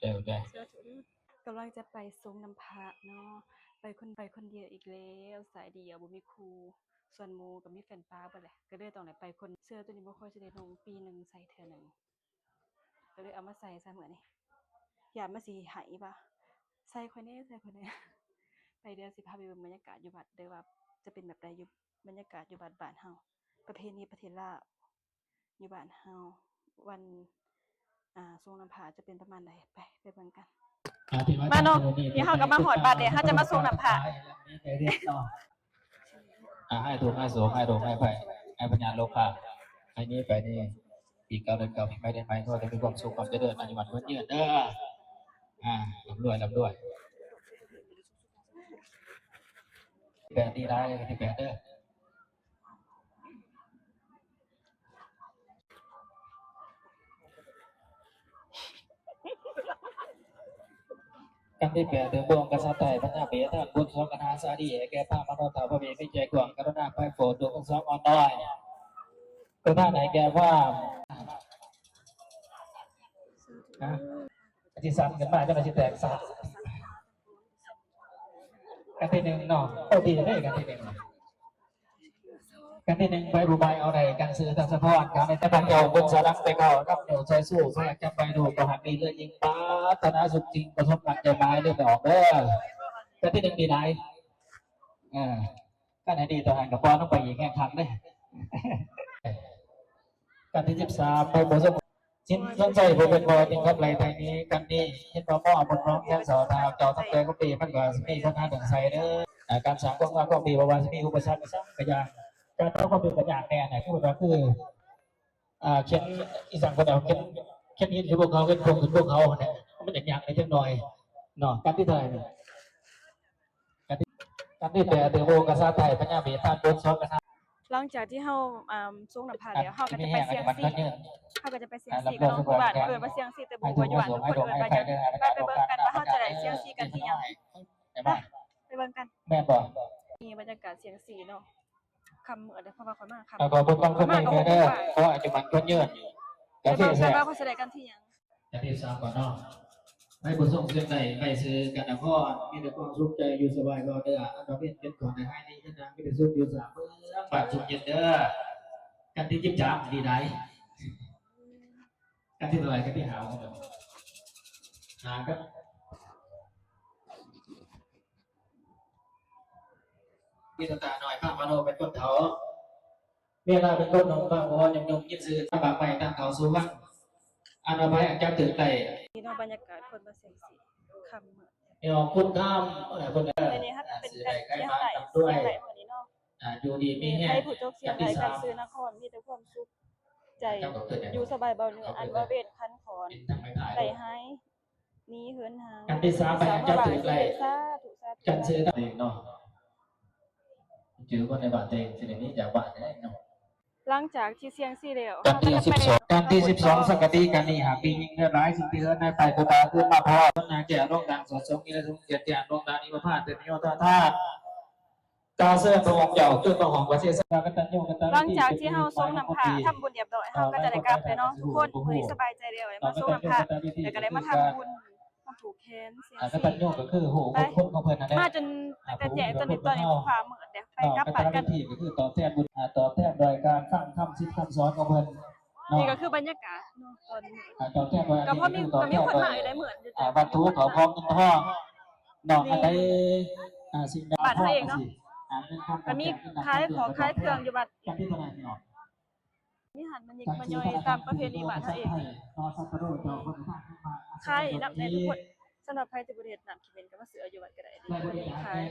ເດີ ເດີ ສາທຸເດີ. ກຳລັງຈະໄປຊົງນ້ຳພະເນາະ ໄປຄົນ ໄປຄົນດຽວອີກແລ້ວ ສາຍດຽວ ບໍ່ມີຄູ່ ສ່ວນໝູ່ກໍມີແຟນປ້າເບິດແຫຼະ ກໍເລີຍຕ້ອງໄດ້ໄປຄົນ ເສື້ອໂຕນີ້ບໍ່ຄ່ອຍຊິໄດ້ນຸ່ງ ປີໜຶ່ງໃສ່ເທື່ອໜຶ່ງ ກໍເລີຍເອົາມາໃສ່ຊະມື້ນີ້ ຢ້ານມັນຊິໄຫ້ວ່າ ໃສ່ຂ້ອຍແດ່ ໃສ່ຂ້ອຍແດ່. ໄປ ດຽວຊິພາໄປເບິ່ງບັນຍາກາດຢູ່ວັດເດີ ວ່າຈະເປັນແບບໃດ ຢູ່ບັນຍາກາດຢູ່ວັດບ້ານເຮົາ ປະເພນີປະເທດລາວ ຢູ່ບ້ານເຮົາ ວັນ ອ່າ ຊົງນ້ຳພະຈະເປັນປະມານໃດ ໄປ ໄປເບິ່ງກັນ. ມາເນາະ ດຽວເຮົາກໍມາຮອດວັດແລ້ວ ເຮົາຈະມາຊົງນ້ຳພະ. ອ່າ ໃຫ້ທຸກ ໃຫ້ໂສກ ໃຫ້ໂລກ ໃຫ້ໄພ ໃຫ້ພະຍາດໂລກຄາ ໃຫ້ໜີໄປໃນປີເກົ່າເດືອນເກົ່າ ປີໃໝ່ເດືອນໃໝ່ ຂໍໃຫ້ມີຄວາມສຸກ ຄວາມຈະເລີນ ອາຍຸໝັ້ນຂວັນຍືນເດີ. ອ່າ ລ່ຳລວຍ ລ່ຳລວຍ. ແປດນີ້ໄດ້ ທີ່ແປດເດີ. ກັນທີແປດ ເດີ ພະອົງກະສັດໄທ ພະຍາເມຕຕາບຸນສອງຄາຖາສາດີ ໃຫ້ແກ່ພະມະໂນທາ ພະເມດມີໃຈກວ້າງ ກະລຸນາໄພໂປດ ດວງທັງສອງອ່ອນນ້ອຍ ປະທານໃຫ້ແກ່ພະ ອະທິສັນຂຶ້ນມາ ຈັ່ງຊິແຕກສາ ກັນທີໜຶ່ງເນາະ ໂອ ດີເດ້ ກັນທີໜຶ່ງ ກັນທີໜຶ່ງ ໃບບຸໃບເອົາໄດ້ ກັນຊື່ທັດສະພອນ ການໄດ້ແຕ່ບາດເຈົ້າບຸນສາລັງໄປເຂົ້ານຳໂຍຊອຍສູ້ ແພກຈຳໃບລູກ ບໍ່ໃຫ້ມີເລືອດຍິງ ປາດຖະໜາສຸກຈິງ ປະສົມຫວັງໃຈໝາຍ ເລືອດອອກເດີ. ກັນທີໜຶ່ງດີຫຼາຍ ເອີ ກັນໃຫ້ດີຕໍ່ຫັ້ນກໍປ່ອຍລົງໄປອີກ ແຮງຄັກເດ້. ກັນທີສິບສາມ ໃບບໍ່ສົມ ສິນສົນໄຊ ຜູ້ເປັນພໍ່ເປັນຄຳໄຫຼໄພນີ້ ກັນນີ້ເຫັນວ່າໝໍບຸນນ້ອງແທນເສົາ ຖ້າເຈົ້າທັບແຕ່ກໍປີ ມັນກໍຊິມີຜົນງານເລື່ອງໃສເດີ. ອ່າ ການສ້າງຄວາມງາມຄວາມດີ ບໍ່ວ່າຊິມີອຸປະສັກອີ່ຫຍັງກໍຢ່າ ການເອົາຄວາມດີກໍຍາກແດ່ນະ ຄືວ່າຄື ອ່າ ຂຽນອີ່ຫຍັງກໍໄດ້ ຂຽນ ຂຽນຫີນໃສ່ພູເຂົາ ຂຽນຜົ້ງຂຶ້ນພູເຂົາຫັ້ນແຫຼະ ມັນຍາກໆແດ່ຈັກໜ້ອຍເນາະ. ກັນທີເທົ່າໃດນີ້? ກັນທີ ກັນທີແປດ ເດີ ໂອ ກະສາໄທ ພະຍາເມຕຕາບຸນສອງຄາຖາ. ຫຼັງຈາກທີ່ເຮົາ ອ່າ ຊົງນ້ຳພະແລ້ວ ເຮົາກໍຈະໄປສ່ຽງຊີ ເຮົາກໍຈະໄປສ່ຽງຊີກັບນ້ອງຢູ່ບ້ານ ເອີ້ນວ່າສ່ຽງຊີ ແຕ່ບໍ່ຮູ້ວ່າຢູ່ບ້ານເພິ່ນເອີ້ນວ່າຫຍັງ. ໄປ ໄປເບິ່ງກັນວ່າເຮົາຈະໄດ້ສ່ຽງຊີກັນທີ່ຫຍັງ. ໄປ ໄປເບິ່ງກັນ. ແມ່ນບໍ່? ນີ້ບັນຍາກາດສ່ຽງສີເນາະ ຄ່ຳມືດເດ້ ເພາະວ່າຂ້ອຍມາຄ່ຳ ແລ້ວກໍບໍ່ຕ້ອງ ຂ້ອຍມາກໍຫົກໂມງປາຍ ຂໍໃຫ້ເຈົ້າໝັ້ນຄວັນຍືນ ກາເຟແຊບ ເບິ່ງກັນວ່າເຂົາຊິໄດ້ກັນທີ່ຫຍັງ. ຢ່າຕິດສາມກ່ອນເນາະ ໃຫ້ຜູ້ຊົງເຊີນໄດ້ ໄປເຊີກັນນະຄອນ ມີແຕ່ຄວາມສຸກໃຈ ຢູ່ສະບາຍບໍ່ເດີ ອັນປະເພດເປັນຂອງໃນໃຫ້ນີ້ ເຮັດຫຍັງມີແຕ່ສຸກຢູ່ສາມເມືອງ ບ້ານສຸກເຢັນເດີ. ກັນທີສິບສາມ ດີໄດ ກັນທີເທົ່າໃດ? ກັນທີຫ້າ ຫາກັນ ມີຕາໜ້ອຍ ພະມະໂນເປັນຄົນເຖົ້າ ເມຕຕາເປັນຄົນໜຸ່ມ ພະຫົວຍົມໆ ຍິນຊື່ ບາກໄມ້ຕາມເຂົ້າສູ່ວັງ ອະນາໄພອັນຈັບຖືກໄດ້. ພີ່ນ້ອງ ບັນຍາກາດຄົນມາສ່ຽງສີ ຄ່ຳມືດ ຍອກຄຸນຄຳ ເອີ ເພິ່ນ ມື້ນີ້ເຮົາເປັນກັນ ສ່ຽງໄຫຼ ສ່ຽງໄຫຼມື້ນີ້ເນາະ ອ່າ ຢູ່ດີມີແຮງ ຜູ້ຈົກສ່ຽງໄຫຼກັນຊື່ນະຄອນ ມີແຕ່ຄວາມສຸກໃຈ ຢູ່ສະບາຍເບົາເໜືອ ອັນວ່າເວນຄັນຂອນ ໄດ້ຫາຍໜີເຫີນຫ່າງ ກັນທີສາມ ໄປຈັບຖືກໄດ້ ສາທຸ ສາທຸ ກັນຊື່ນະເນາະ ຈື່ຄົນໃນບ້ານເຕັງ ຊິໄດ້ໜີຈາກບ້ານໄດ້ເນາະ. ຫຼັງຈາກທີ່ສ່ຽງສີແລ້ວ ກັນທີສິບສອງ ກັນທີສິບສອງ ສັງກະຕີກັນນີ້ຫາກມີຍິງເຮືອນຫຼາຍ ສິ່ງທີ່ເຮືອນໃນໄປຜູ້ບ່າວຂຶ້ນມາພໍ້ ນາແກ້ວ ໂດ່ງດັງ ສອດສອງ ກິລະສົງ ກຽດແຈ້ງ ໂດ່ງດັງ ນິມມະພານ ເຕັມໂຍທາທານ ກາເຊີນພະອົງເຈົ້າຂຶ້ນມາຫ້ອງປະເທດ ຫຼັງຈາກທີ່ເຮົາຊົງນ້ຳພະ ທຳບຸນຮຽບຮ້ອຍ ເຮົາກໍຈະໄດ້ກັບແລ້ວເນາະທຸກຄົນ ມື້ນີ້ສະບາຍໃຈແລ້ວ ໄດ້ມາຊົງນ້ຳພະ ແລ້ວກໍໄດ້ມາທຳບຸນ ມາຜູກແຂນສ່ຽງສີ ກະຕັນຍູກໍຄືຮູ້ບຸນຄຸນຂອງເພິ່ນຫັ້ນແຫຼະ ມາຈົນຕັ້ງແຕ່ແຈ້ງ ຈົນເຖິງຕອນນີ້ຟ້າມືດແລ້ວ ໄປກັບບ້ານກັນ ກໍຄືຕອບແທນບຸນ ອ່າ ຕອບແທນດ້ວຍການຟັງຄຳສິດຄຳສອນຂອງເພິ່ນເນາະ ນີ້ກໍຄືບັນຍາກາດເນາະ ຕອນ ອ່າ ຕອບແທນດ້ວຍ ກໍພໍມີ ກໍມີຄົນມາໄດ້ເໝືອນຢູ່ ອ່າ ວັດຖຸເຂົ້າຂອງເງິນທອງເນາະ ອັນໃດ ອ່າ ສິ່ງໃດ ບ້ານເຮົາເອງເນາະ ອ່າ ກໍມີຂາຍຂອງຂາຍເຄື່ອງຢູ່ວັດ ກັນທີເທົ່າໃດເນາະ ມີຫັ້ນມັນຍິກມາຍ່ອຍຕາມປະເພນີບ້ານເຮົາເອງ ຂາຍນຳແດ່ທຸກຄົນ ສຳລັບໃຜທີ່ບໍ່ໄດ້ເຮັດນ້ຳຂີ້ເໝັນກໍມາຊື້ເອົາຢູ່ວັດກໍໄດ້ ດີກວ່ານີ້ຂາຍ